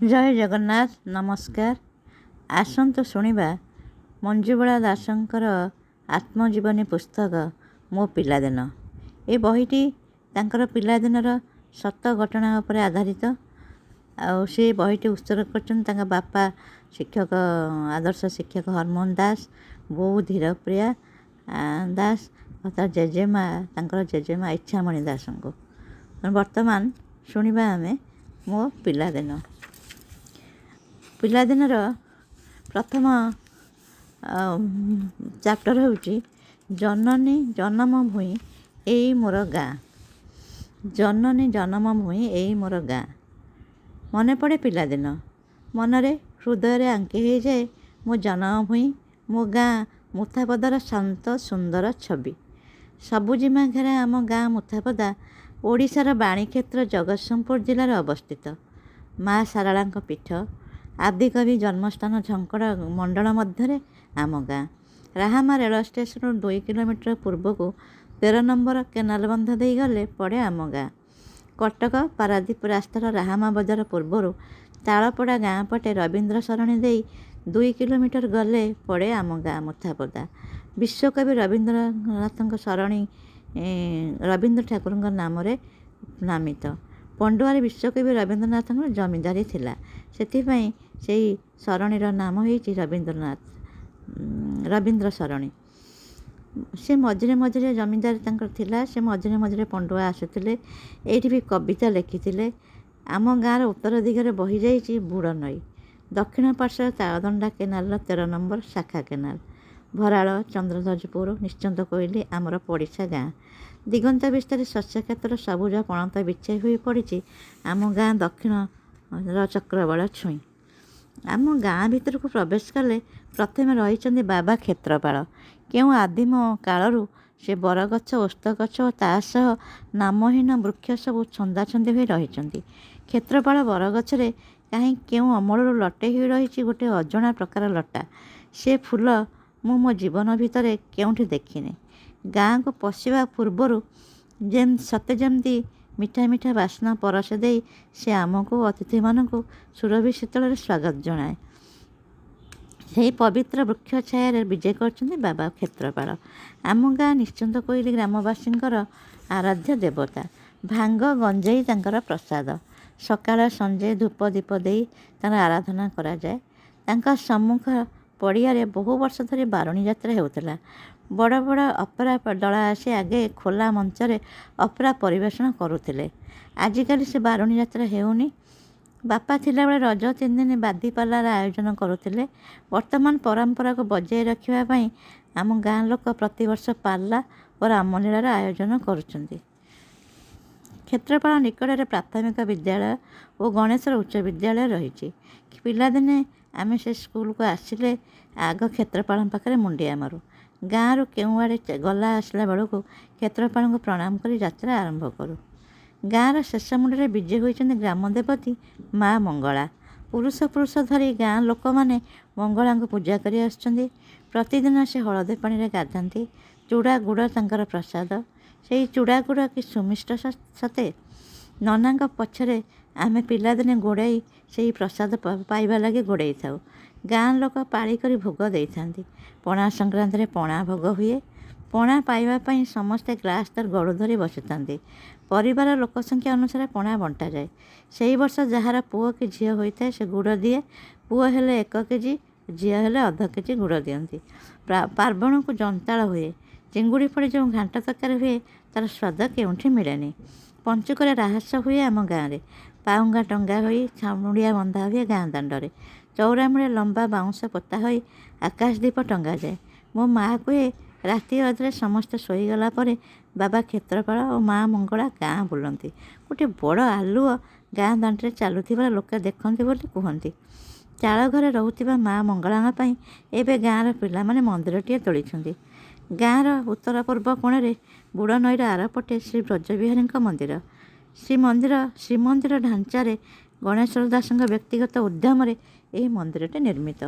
ଜୟ ଜଗନ୍ନାଥ, ନମସ୍କାର। ଆସନ୍ତୁ ଶୁଣିବା ମଞ୍ଜୁବାଳା ଦାସଙ୍କର ଆତ୍ମଜୀବନୀ ପୁସ୍ତକ ମୋ ପିଲାଦିନ। ଏ ବହିଟି ତାଙ୍କର ପିଲାଦିନର ସତ ଘଟଣା ଉପରେ ଆଧାରିତ। ଆଉ ସେ ବହିଟି ଉତ୍ସର୍ଗ କରିଛନ୍ତି ତାଙ୍କ ବାପା ଶିକ୍ଷକ, ଆଦର୍ଶ ଶିକ୍ଷକ ହରମୋହନ ଦାସ, ବୋଉ ଧୀରପ୍ରିୟା ଦାସ ଆଉ ତା ଜେଜେମା, ତାଙ୍କର ଜେଜେମା ଇଚ୍ଛାମଣି ଦାସଙ୍କୁ। ବର୍ତ୍ତମାନ ଶୁଣିବା ଆମେ ମୋ ପିଲାଦିନ। ପିଲାଦିନର ପ୍ରଥମ ଚାପ୍ଟର ହେଉଛି ଜନନୀ ଜନମ ଭୂଇଁ ଏଇ ମୋର ଗାଁ। ଜନନୀ ଜନମ ଭୂଇଁ ଏଇ ମୋର ଗାଁ। ମନେ ପଡ଼େ ପିଲାଦିନ, ମନରେ ହୃଦୟରେ ଆଙ୍କି ହେଇଯାଏ ମୋ ଜନମ ଭୂଇଁ, ମୋ ଗାଁ ମୁଥାପଦାର ଶାନ୍ତ ସୁନ୍ଦର ଛବି। ସବୁଜିମା ଘେରା ଆମ ଗାଁ ମୁଥାପଦା ଓଡ଼ିଶାର ବାଣୀକ୍ଷେତ୍ର ଜଗତସିଂହପୁର ଜିଲ୍ଲାରେ ଅବସ୍ଥିତ। ମା ଶାରଳାଙ୍କ ପୀଠ, ଆଦିକବି ଜନ୍ମସ୍ଥାନ ଝଙ୍କଡ଼ ମଣ୍ଡଳ ମଧ୍ୟରେ ଆମ ଗାଁ। ରାହାମା ରେଳ ଷ୍ଟେସନରୁ 2 କିଲୋମିଟର ପୂର୍ବକୁ 13 ନମ୍ବର କେନାଲ ବନ୍ଧ ଦେଇ ଗଲେ ପଡ଼େ ଆମ ଗାଁ। କଟକ ପାରାଦୀପ ରାସ୍ତାର ରାହାମା ବଜାର ପୂର୍ବରୁ ତାଳପଡ଼ା ଗାଁ ପଟେ ରବୀନ୍ଦ୍ର ସରଣୀ ଦେଇ 2 କିଲୋମିଟର ଗଲେ ପଡ଼େ ଆମ ଗାଁ ମୁଥାପଦା। ବିଶ୍ୱକବି ରବୀନ୍ଦ୍ରନାଥଙ୍କ ସରଣୀ ରବୀନ୍ଦ୍ର ଠାକୁରଙ୍କ ନାମରେ ନାମିତ। ପଣ୍ଡୁଆରେ ବିଶ୍ୱକବି ରବୀନ୍ଦ୍ରନାଥଙ୍କର ଜମିଦାରୀ ଥିଲା, ସେଥିପାଇଁ ସେଇ ସରଣୀର ନାମ ହେଇଛି ରବୀନ୍ଦ୍ରନାଥ, ରବୀନ୍ଦ୍ର ସରଣୀ। ସେ ମଝିରେ ମଝିରେ ଜମିଦାରୀ ତାଙ୍କର ଥିଲା, ସେ ମଝିରେ ମଝିରେ ପଣ୍ଡୁଆ ଆସୁଥିଲେ, ଏଇଠି ବି କବିତା ଲେଖିଥିଲେ। ଆମ ଗାଁର ଉତ୍ତର ଦିଗରେ ବହିଯାଇଛି ବୁଡ଼ ନଈ। ଦକ୍ଷିଣ ପାର୍ଶ୍ୱରେ ତାଳଦଣ୍ଡା କେନାଲର 13 ନମ୍ବର ଶାଖା କେନାଲ। ଭରାଳ, ଚନ୍ଦ୍ରଧ୍ୱଜପୁର, ନିଶ୍ଚନ୍ତ କୋଇଲି ଆମର ପଡ଼ିଶା ଗାଁ। ଦିଗନ୍ତ ବିସ୍ତାରୀ ଶସ୍ୟକ୍ଷେତ୍ର ସବୁଜ ପଣତ ବିଛାଇ ହୋଇ ପଡ଼ିଛି ଆମ ଗାଁ ଦକ୍ଷିଣର ଚକ୍ରବାଳ ଛୁଇଁ। ଆମ ଗାଁ ଭିତରକୁ ପ୍ରବେଶ କଲେ ପ୍ରଥମେ ରହିଛନ୍ତି ବାବା କ୍ଷେତ୍ରପାଳ। କେଉଁ ଆଦିମ କାଳରୁ ସେ ବରଗଛ, ଓସ୍ତ ଗଛ ଓ ତା ସହ ନାମହୀନ ବୃକ୍ଷ ସବୁ ଛନ୍ଦାଛନ୍ଦି ହୋଇ ରହିଛନ୍ତି। କ୍ଷେତ୍ରପାଳ ବରଗଛରେ କାହିଁ କେଉଁ ଅମଳରୁ ଲଟେଇ ହୋଇ ରହିଛି ଗୋଟେ ଅଜଣା ପ୍ରକାର ଲଟା। ସେ ଫୁଲ ମୁଁ ମୋ ଜୀବନ ଭିତରେ କେଉଁଠି ଦେଖିନି। ଗାଁକୁ ପଶିବା ପୂର୍ବରୁ ସତେ ଯେମିତି ମିଠା ମିଠା ବାସ୍ନା ପରସେ ଦେଇ ସେ ଆମକୁ, ଅତିଥିମାନଙ୍କୁ ସୁରଭି ଶୀତଳରେ ସ୍ୱାଗତ ଜଣାଏ। ସେହି ପବିତ୍ର ବୃକ୍ଷ ଛାୟାରେ ବିଜେ କରିଛନ୍ତି ବାବା କ୍ଷେତ୍ରପାଳ। ଆମ ଗାଁ ନିଶ୍ଚନ୍ତ କୋଇଲି ଗ୍ରାମବାସୀଙ୍କର ଆରାଧ୍ୟ ଦେବତା। ଭାଙ୍ଗ ଗଞ୍ଜେଇ ତାଙ୍କର ପ୍ରସାଦ। ସକାଳ ସଞ୍ଜେ ଧୂପ ଦୀପ ଦେଇ ତାଙ୍କର ଆରାଧନା କରାଯାଏ। ତାଙ୍କ ସମ୍ମୁଖ ପଡ଼ିଆରେ ବହୁ ବର୍ଷ ଧରି ବାରୁଣୀ ଯାତ୍ରା ହେଉଥିଲା। ବଡ଼ ବଡ଼ ଅପେରା ଦଳ ଆସି ଆଗେ ଖୋଲା ମଞ୍ଚରେ ଅପେରା ପରିବେଷଣ କରୁଥିଲେ। ଆଜିକାଲି ସେ ବାରୁଣୀ ଯାତ୍ରା ହେଉନି। ବାପା ଥିଲାବେଳେ ରଜ 3 ଦିନ ବାଦିପାଲାର ଆୟୋଜନ କରୁଥିଲେ। ବର୍ତ୍ତମାନ ପରମ୍ପରାକୁ ବଜାୟ ରଖିବା ପାଇଁ ଆମ ଗାଁ ଲୋକ ପ୍ରତିବର୍ଷ ପାଲା ଓ ରାମଲୀଳାର ଆୟୋଜନ କରୁଛନ୍ତି। କ୍ଷେତ୍ରପାଳ ନିକଟରେ ପ୍ରାଥମିକ ବିଦ୍ୟାଳୟ ଓ ଗଣେଶ୍ୱର ଉଚ୍ଚ ବିଦ୍ୟାଳୟ ରହିଛି। ପିଲାଦିନେ ଆମେ ସେ ସ୍କୁଲକୁ ଆସିଲେ ଆଗ କ୍ଷେତ୍ରପାଳଙ୍କ ପାଖରେ ମୁଣ୍ଡିଆ ମାରୁ। ଗାଁରୁ କେଉଁଆଡ଼େ ଗଲା ଆସିଲା ବେଳକୁ କ୍ଷେତ୍ରପାଳଙ୍କୁ ପ୍ରଣାମ କରି ଯାତ୍ରା ଆରମ୍ଭ କରୁ। ଗାଁର ଶେଷ ମୁଣ୍ଡରେ ବିଜେ ହୋଇଛନ୍ତି ଗ୍ରାମ ଦେବତୀ ମା ମଙ୍ଗଳା। ପୁରୁଷ ପୁରୁଷ ଧରି ଗାଁ ଲୋକମାନେ ମଙ୍ଗଳାଙ୍କୁ ପୂଜା କରି ଆସୁଛନ୍ତି। ପ୍ରତିଦିନ ସେ ହଳଦୀ ପାଣିରେ ଗାଧାନ୍ତି। ଚୂଡ଼ା ଗୁଡ଼ ତାଙ୍କର ପ୍ରସାଦ। ସେଇ ଚୂଡ଼ା ଗୁଡ଼ କି ସୁମିଷ୍ଟ ସତେ! ନନାଙ୍କ ପଛରେ ଆମେ ପିଲାଦିନେ ଗୋଡ଼ାଇ ସେଇ ପ୍ରସାଦ ପାଇବା ଲାଗି ଗୋଡ଼େଇଥାଉ। ଗାଁ ଲୋକ ପାଳି କରି ଭୋଗ ଦେଇଥାନ୍ତି। ପଣା ସଂକ୍ରାନ୍ତିରେ ପଣା ଭୋଗ ହୁଏ। ପଣା ପାଇବା ପାଇଁ ସମସ୍ତେ ଗ୍ଲାସ୍ ଗଡ଼ୁ ଧରି ବସିଥାନ୍ତି। ପରିବାର ଲୋକ ସଂଖ୍ୟା ଅନୁସାରେ ପଣା ବଣ୍ଟାଯାଏ। ସେଇ ବର୍ଷ ଯାହାର ପୁଅ କି ଝିଅ ହୋଇଥାଏ ସେ ଗୁଡ଼ ଦିଏ। ପୁଅ ହେଲେ 1 କେଜି, ଝିଅ ହେଲେ ଅଧ କେଜି ଗୁଡ଼ ଦିଅନ୍ତି। ପାର୍ବଣକୁ ଜନ୍ତାଳ ହୁଏ। ଚିଙ୍ଗୁଡ଼ି ପଡ଼ି ଯେଉଁ ଘାଣ୍ଟ ତରକାରୀ ହୁଏ ତା'ର ସ୍ୱାଦ କେଉଁଠି ମିଳେନି। ପଞ୍ଚୁକରେ ରାହାସ ହୁଏ ଆମ ଗାଁରେ। ପାଉଙ୍ଗା ଟଙ୍ଗା ହୋଇ ଛାମୁଡ଼ିଆ ବନ୍ଧା ହୁଏ ଗାଁ ଦାଣ୍ଡରେ। ଚଉରାମୂଳେ ଲମ୍ବା ବାଉଁଶ ପୋତା ହୋଇ ଆକାଶ ଦୀପ ଟଙ୍ଗାଯାଏ। ମୋ ମା କୁହେ ରାତି ଅଧରେ ସମସ୍ତେ ଶୋଇଗଲା ପରେ ବାବା କ୍ଷେତ୍ରପାଳ ଓ ମା ମଙ୍ଗଳା ଗାଁ ବୁଲନ୍ତି। ଗୋଟେ ବଡ଼ ଆଲୁଅ ଗାଁ ଦାଣ୍ଡରେ ଚାଲୁଥିବାର ଲୋକେ ଦେଖନ୍ତି ବୋଲି କୁହନ୍ତି। ଚାଳ ଘରେ ରହୁଥିବା ମା ମଙ୍ଗଳାଙ୍କ ପାଇଁ ଏବେ ଗାଁର ପିଲାମାନେ ମନ୍ଦିରଟିଏ ତୋଳିଛନ୍ତି। ଗାଁର ଉତ୍ତର ପୂର୍ବ କୋଣରେ ବୁଡ଼ ନଈର ଆରପଟେ ଶ୍ରୀ ବ୍ରଜବିହାରୀଙ୍କ ମନ୍ଦିର। ଶ୍ରୀମନ୍ଦିର ଢାଞ୍ଚାରେ ଗଣେଶ୍ୱର ଦାସଙ୍କ ବ୍ୟକ୍ତିଗତ ଉଦ୍ୟମରେ ଏହି ମନ୍ଦିରଟି ନିର୍ମିତ।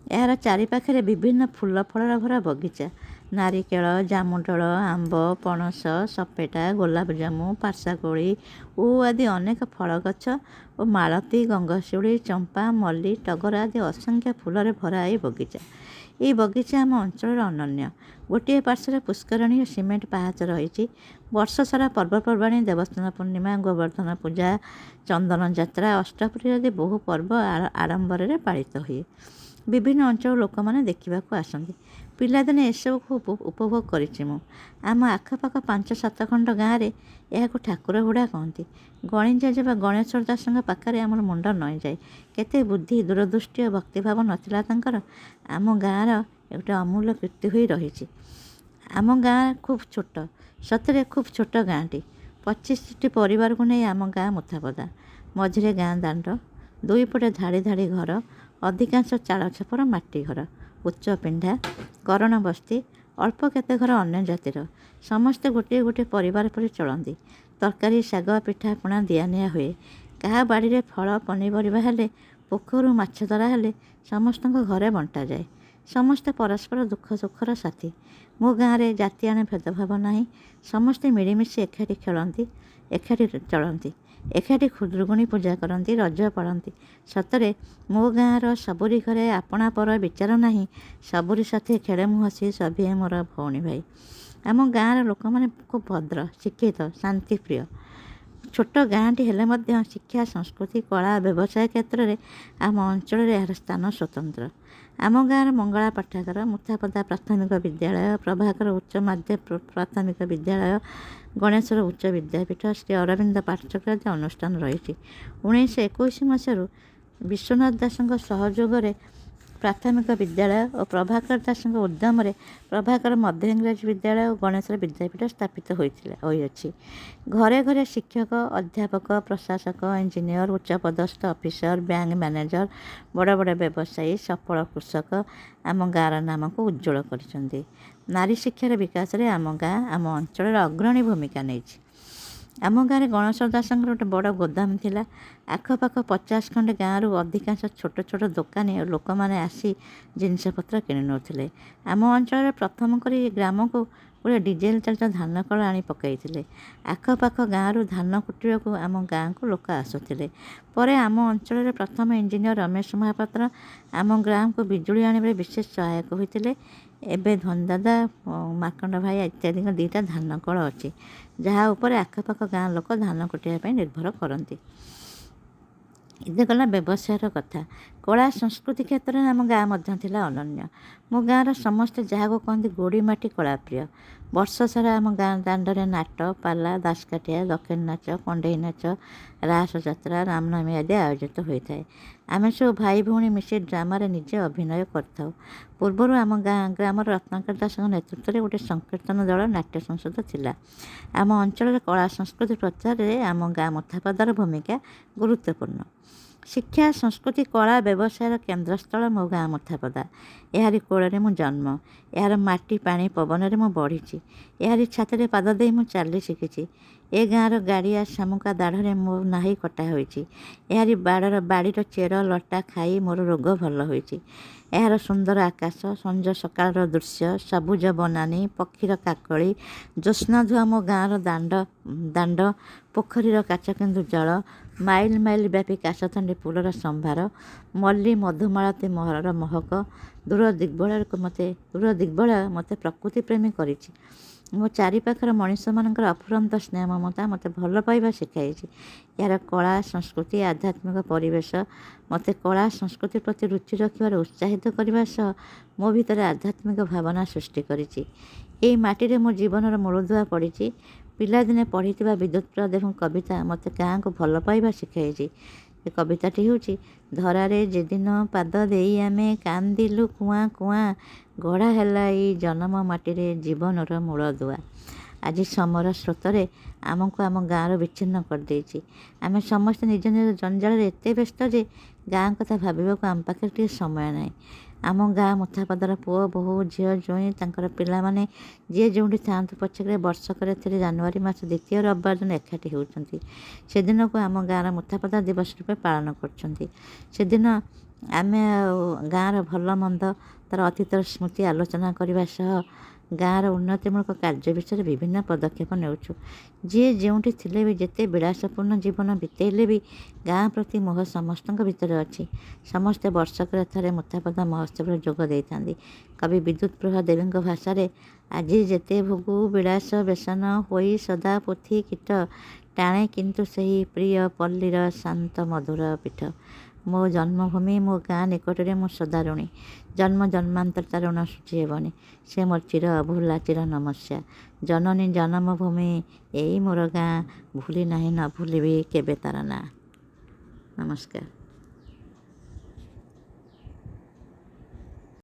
ଏହାର ଚାରିପାଖରେ ବିଭିନ୍ନ ଫୁଲ ଫଳରେ ଭରା ବଗିଚା। ନାରିକେଳ, ଜାମୁଡାଳ, ଆମ୍ବ, ପଣସ, ସପେଟା, ଗୋଲାପଜାମୁ, ପାର୍ଶାକୋଳି, ଓଉ ଆଦି ଅନେକ ଫଳ ଗଛ ଓ ମାଳତୀ, ଗଙ୍ଗଶିଉଳି, ଚମ୍ପା, ମଲ୍ଲି, ଟଗର ଆଦି ଅସଂଖ୍ୟ ଫୁଲରେ ଭରା ଏହି ବଗିଚା। ଏହି ବଗିଚା ଆମ ଅଞ୍ଚଳର ଅନନ୍ୟ। ଗୋଟିଏ ପାର୍ଶ୍ୱରେ ପୁଷ୍କରିଣୀ ଓ ସିମେଣ୍ଟ ପାହାଚ ରହିଛି। ବର୍ଷ ସାରା ପର୍ବପର୍ବାଣି, ଦେବସ୍ନାନ ପୂର୍ଣ୍ଣିମା, ଗୋବର୍ଦ୍ଧନ ପୂଜା, ଚନ୍ଦନ ଯାତ୍ରା, ଅଷ୍ଟପ୍ରହରୀ ଆଦି ବହୁ ପର୍ବ ଆଡ଼ମ୍ବରରେ ପାଳିତ ହୁଏ। ବିଭିନ୍ନ ଅଞ୍ଚଳର ଲୋକମାନେ ଦେଖିବାକୁ ଆସନ୍ତି। ପିଲାଦିନେ ଏସବୁ ଖୁବ୍ ଉପଭୋଗ କରିଛି ମୁଁ। ଆମ ଆଖପାଖ 5-7 ଖଣ୍ଡ ଗାଁରେ ଏହାକୁ ଠାକୁର ହୁଡ଼ା କହନ୍ତି। ଗଣିଜେଜେ ବା ଗଣେଶ୍ୱର ଦାସଙ୍କ ପାଖରେ ଆମର ମୁଣ୍ଡ ନଇଁଯାଏ। କେତେ ବୁଦ୍ଧି, ଦୂରଦୃଷ୍ଟି ଓ ଭକ୍ତିଭାବ ନଥିଲା ତାଙ୍କର! ଆମ ଗାଁର ଗୋଟେ ଅମୂଲ୍ୟ କୀର୍ତ୍ତି ହୋଇ ରହିଛି। ଆମ ଗାଁ ଖୁବ୍ ଛୋଟ। ସତରେ ଖୁବ୍ ଛୋଟ ଗାଁଟି। 25ଟି ପରିବାରକୁ ନେଇ ଆମ ଗାଁ ମୁଥାପଦା। ମଝିରେ ଗାଁ ଦାଣ୍ଡ, ଦୁଇପଟେ ଧାଡ଼ି ଧାଡ଼ି ଘର, ଅଧିକାଂଶ ଚାଳ ଛପର ମାଟି ଘର, ଉଚ୍ଚ ପିଣ୍ଡା, କରଣ ବସ୍ତି, ଅଳ୍ପ କେତେ ଘର ଅନ୍ୟ ଜାତିର। ସମସ୍ତେ ଗୋଟିଏ ଗୋଟିଏ ପରିବାର ପରି ଚଳନ୍ତି। ତରକାରୀ, ଶାଗ, ପିଠାପଣା ଦିଆନିଆ ହୁଏ। କାହା ବାଡ଼ିରେ ଫଳ ପନିପରିବା ହେଲେ, ପୋଖରୀରୁ ମାଛ ଧରା ହେଲେ ସମସ୍ତଙ୍କ ଘରେ ବଣ୍ଟାଯାଏ। ସମସ୍ତେ ପରସ୍ପର ଦୁଃଖ ସୁଖର ସାଥୀ। ମୋ ଗାଁରେ ଜାତିଆଣ ଭେଦଭାବ ନାହିଁ। ସମସ୍ତେ ମିଳିମିଶି ଏକାଠି ଖେଳନ୍ତି, ଏକାଠି ଚଳନ୍ତି, ଏକାଠି ଖୁଦୁରୁକୁଣୀ ପୂଜା କରନ୍ତି, ରଜ ପାଳନ୍ତି। ସତରେ ମୋ ଗାଁର ସବୁରି ଘରେ ଆପଣା ପର ବିଚାର ନାହିଁ। ସବୁରି ସାଥେ ଖେଳେ ମୁଁ ହସି, ସଭିଏଁ ମୋର ଭଉଣୀ ଭାଇ। ଆମ ଗାଁର ଲୋକମାନେ ଖୁବ୍ ଭଦ୍ର, ଶିକ୍ଷିତ, ଶାନ୍ତିପ୍ରିୟ। ଛୋଟ ଗାଁଟି ହେଲେ ମଧ୍ୟ ଶିକ୍ଷା, ସଂସ୍କୃତି, କଳା, ବ୍ୟବସାୟ କ୍ଷେତ୍ରରେ ଆମ ଅଞ୍ଚଳରେ ଏହାର ସ୍ଥାନ ସ୍ୱତନ୍ତ୍ର। ଆମ ଗାଁର ମଙ୍ଗଳା ପାଠାଗାର, ମୁଥାପଦା ପ୍ରାଥମିକ ବିଦ୍ୟାଳୟ, ପ୍ରଭାକର ଉଚ୍ଚ ମାଧ୍ୟ ପ୍ରାଥମିକ ବିଦ୍ୟାଳୟ, ଗଣେଶ୍ୱର ଉଚ୍ଚ ବିଦ୍ୟାପୀଠ, ଶ୍ରୀ ଅରବିନ୍ଦ ପାଠଚକ୍ର ଆଦି ଅନୁଷ୍ଠାନ ରହିଛି। 1921 ମସିହାରୁ ବିଶ୍ୱନାଥ ଦାସଙ୍କ ସହଯୋଗରେ ପ୍ରାଥମିକ ବିଦ୍ୟାଳୟ ଓ ପ୍ରଭାକର ଦାସଙ୍କ ଉଦ୍ୟମରେ ପ୍ରଭାକର ମଧ୍ୟ ଇଂରାଜୀ ବିଦ୍ୟାଳୟ ଓ ଗଣେଶ୍ୱର ବିଦ୍ୟାପୀଠ ସ୍ଥାପିତ ହୋଇଅଛି। ଘରେ ଘରେ ଶିକ୍ଷକ, ଅଧ୍ୟାପକ, ପ୍ରଶାସକ, ଇଞ୍ଜିନିୟର, ଉଚ୍ଚପଦସ୍ଥ ଅଫିସର, ବ୍ୟାଙ୍କ ମ୍ୟାନେଜର, ବଡ଼ ବଡ଼ ବ୍ୟବସାୟୀ, ସଫଳ କୃଷକ ଆମ ଗାଁର ନାମକୁ ଉଜ୍ଜ୍ୱଳ କରିଛନ୍ତି। ନାରୀ ଶିକ୍ଷାର ବିକାଶରେ ଆମ ଗାଁ ଆମ ଅଞ୍ଚଳର ଅଗ୍ରଣୀ ଭୂମିକା ନେଇଛି। ଆମ ଗାଁରେ ଗଣେଶ୍ୱର ଦାସଙ୍କର ଗୋଟେ ବଡ଼ ଗୋଦାମ ଥିଲା। ଆଖପାଖ 50 ଖଣ୍ଡେ ଗାଁରୁ ଅଧିକାଂଶ ଛୋଟ ଛୋଟ ଦୋକାନୀ ଓ ଲୋକମାନେ ଆସି ଜିନିଷପତ୍ର କିଣି ନେଉଥିଲେ। ଆମ ଅଞ୍ଚଳରେ ପ୍ରଥମ କରି ଗ୍ରାମକୁ ଗୋଟେ ଡିଜେଲ ଚାଳିତ ଧାନ କଳ ଆଣି ପକାଇଥିଲେ। ଆଖପାଖ ଗାଁରୁ ଧାନ କୁଟିବାକୁ ଆମ ଗାଁକୁ ଲୋକ ଆସୁଥିଲେ। ପରେ ଆମ ଅଞ୍ଚଳରେ ପ୍ରଥମ ଇଞ୍ଜିନିୟର ରମେଶ ମହାପାତ୍ର ଆମ ଗ୍ରାମକୁ ବିଜୁଳି ଆଣିବାରେ ବିଶେଷ ସହାୟକ ହୋଇଥିଲେ। ଏବେ ଧନଦାଦା, ମାର୍କଣ୍ଡ ଭାଇ ଇତ୍ୟାଦିଙ୍କ 2ଟା ଧାନ କଳ ଅଛି, ଯାହା ଉପରେ ଆଖପାଖ ଗାଁ ଲୋକ ଧାନ କୁଟିବା ପାଇଁ ନିର୍ଭର କରନ୍ତି। ଏ ଗଲା ବ୍ୟବସାୟର କଥା। କଳା ସଂସ୍କୃତି କ୍ଷେତ୍ରରେ ଆମ ଗାଁ ମଧ୍ୟ ଥିଲା ଅନନ୍ୟ। ମୋ ଗାଁର ସମସ୍ତେ ଯାହାକୁ କହନ୍ତି ଗୋଡ଼ି ମାଟି କଳାପ୍ରିୟ। ବର୍ଷ ସାରା ଆମ ଗାଁ ଦାଣ୍ଡରେ ନାଟ, ପାଲା, ଦାସକାଠିଆ, ଦକ୍ଷିଣ ନାଚ, କଣ୍ଢେଇ ନାଚ, ରାସ ଯାତ୍ରା, ରାମନବମୀ ଆଦି ଆୟୋଜିତ ହୋଇଥାଏ। ଆମେ ସବୁ ଭାଇ ଭଉଣୀ ମିଶି ଡ୍ରାମାରେ ନିଜେ ଅଭିନୟ କରିଥାଉ। ପୂର୍ବରୁ ଆମ ଗାଁ ଗ୍ରାମର ରତ୍ନାକର ଦାସଙ୍କ ନେତୃତ୍ୱରେ ଗୋଟେ ସଂକୀର୍ତ୍ତନ ଦଳ ନାଟ୍ୟ ସଂସଦ ଥିଲା। ଆମ ଅଞ୍ଚଳରେ କଳା ସଂସ୍କୃତି ପ୍ରଚାରରେ ଆମ ଗାଁ ମୁଥାପଦାର ଭୂମିକା ଗୁରୁତ୍ୱପୂର୍ଣ୍ଣ। ଶିକ୍ଷା, ସଂସ୍କୃତି, କଳା, ବ୍ୟବସାୟର କେନ୍ଦ୍ରସ୍ଥଳ ମୋ ଗାଁ ମୁଥାପଦା। ଏହାରି କୋଳରେ ମୁଁ ଜନ୍ମ। ଏହାର ମାଟି, ପାଣି, ପବନରେ ମୁଁ ବଢ଼ିଛି। ଏହାରି ଛାତିରେ ପାଦ ଦେଇ ମୁଁ ଚାଲି ଶିଖିଛି। ଏ ଗାଁର ଗାଡ଼ିଆ ଶାମୁକା ଦାଢ଼ରେ ମୋ ନାହି କଟା ହୋଇଛି। ଏହାରି ବାଡ଼ିର ଚେର ଲଟା ଖାଇ ମୋର ରୋଗ ଭଲ ହୋଇଛି। ଏହାର ସୁନ୍ଦର ଆକାଶ, ସଞ୍ଜ ସକାଳର ଦୃଶ୍ୟ, ସବୁଜ ବନାନୀ, ପକ୍ଷୀର କାକଳି, ଜ୍ୟୋତ୍ସ୍ନାଧୁଆ ମୋ ଗାଁର ଦାଣ୍ଡ, ପୋଖରୀର କାଚକେନ୍ଦୁ ଜଳ, ମାଇଲ ମାଇଲ ବ୍ୟାପୀ କାଶତଣ୍ଡି ଫୁଲର ସମ୍ଭାର, ମଲ୍ଲି ମଧୁମାଳତୀ ମହର ମହକ, ଦୂର ଦିଗ୍ବଳୟ ମୋତେ ପ୍ରକୃତି ପ୍ରେମୀ କରିଛି। ମୋ ଚାରିପାଖର ମଣିଷମାନଙ୍କର ଅଫୁରନ୍ତ ସ୍ନେହ ମମତା ମୋତେ ଭଲ ପାଇବା ଶିଖାଇଛି। ଏହାର କଳା, ସଂସ୍କୃତି, ଆଧ୍ୟାତ୍ମିକ ପରିବେଶ ମୋତେ କଳା ସଂସ୍କୃତି ପ୍ରତି ରୁଚି ରଖିବାର ଉତ୍ସାହିତ କରିବା ସହ ମୋ ଭିତରେ ଆଧ୍ୟାତ୍ମିକ ଭାବନା ସୃଷ୍ଟି କରିଛି। ଏଇ ମାଟିରେ ମୋ ଜୀବନର ମୂଳଦୁଆ ପଡ଼ିଛି। ପିଲାଦିନେ ପଢ଼ିଥିବା ବିଦ୍ୟୁତ୍ ଦେବଙ୍କ କବିତା ମୋତେ ଗାଁକୁ ଭଲ ପାଇବା ଶିଖାଇଛି। ସେ କବିତାଟି ହେଉଛି, ଧରାରେ ଯେଦିନ ପାଦ ଦେଇ ଆମେ କାନ୍ଦିଲୁ କୁଆଁ କୁଆଁ, ଗଢ଼ା ହେଲା ଏଇ ଜନମ ମାଟିରେ ଜୀବନର ମୂଳଦୁଆ। ଆଜି ସମର ସ୍ରୋତରେ ଆମକୁ ଆମ ଗାଁରୁ ବିଚ୍ଛିନ୍ନ କରିଦେଇଛି। ଆମେ ସମସ୍ତେ ନିଜ ନିଜ ଜଞ୍ଜାଳରେ ଏତେ ବ୍ୟସ୍ତ ଯେ ଗାଁ କଥା ଭାବିବାକୁ ଆମ ପାଖରେ ଟିକେ ସମୟ ନାହିଁ। ଆମ ଗାଁ ମୁଥାପଦାର ପୁଅ, ବୋହୂ, ଝିଅ, ଜ୍ୱାଇଁ, ତାଙ୍କର ପିଲାମାନେ ଯିଏ ଯେଉଁଠି ଥାଆନ୍ତୁ ପଛକେ ବର୍ଷକରେ ଥରେ ଜାନୁଆରୀ ମାସ ଦ୍ୱିତୀୟ ରବିବାର ଦିନ ଏକାଠି ହେଉଛନ୍ତି। ସେଦିନକୁ ଆମ ଗାଁର ମୁଥାପଦା ଦିବସ ରୂପେ ପାଳନ କରୁଛନ୍ତି। ସେଦିନ ଆମେ ଆଉ ଗାଁର ଭଲ ମନ୍ଦ, ତା'ର ଅତୀତର ସ୍ମୃତି ଆଲୋଚନା କରିବା ସହ ଗାଁର ଉନ୍ନତିମୂଳକ କାର୍ଯ୍ୟ ବିଷୟରେ ବିଭିନ୍ନ ପଦକ୍ଷେପ ନେଉଛୁ। ଯିଏ ଯେଉଁଠି ଥିଲେ ବି, ଯେତେ ବିଳାସପୂର୍ଣ୍ଣ ଜୀବନ ବିତେଇଲେ ବି ଗାଁ ପ୍ରତି ମୋହ ସମସ୍ତଙ୍କ ଭିତରେ ଅଛି। ସମସ୍ତେ ବର୍ଷକରେ ଥରେ ମୁଥାପଦା ମହୋତ୍ସବରେ ଯୋଗ ଦେଇଥାନ୍ତି। କବି ବିଦ୍ୟୁତପ୍ରଭା ଦେବୀଙ୍କ ଭାଷାରେ, ଆଜି ଯେତେ ଭୋଗ ବିଳାସ ବ୍ୟସନ ହୋଇ ସଦା ପୋଥି କୀଟ, ଟାଣେ କିନ୍ତୁ ସେହି ପ୍ରିୟ ପଲ୍ଲୀର ଶାନ୍ତ ମଧୁର ପୀଠ। ମୋ ଜନ୍ମଭୂମି, ମୋ ଗାଁ ନିକଟରେ ମୁଁ ସଦା ଋଣୀ। ଜନ୍ମ ଜନ୍ମାନ୍ତର ତା ଋଣ ଶୁଝି ହେବନି। ସେ ମୋର ଚିର ଅଭୁଲା, ଚିର ନମସ୍ୟା। ଜନନୀ ଜନ୍ମଭୂମି ଏଇ ମୋର ଗାଁ, ଭୁଲି ନାହିଁ ନ ଭୁଲିବି କେବେ ତାର ନାଁ। ନମସ୍କାର।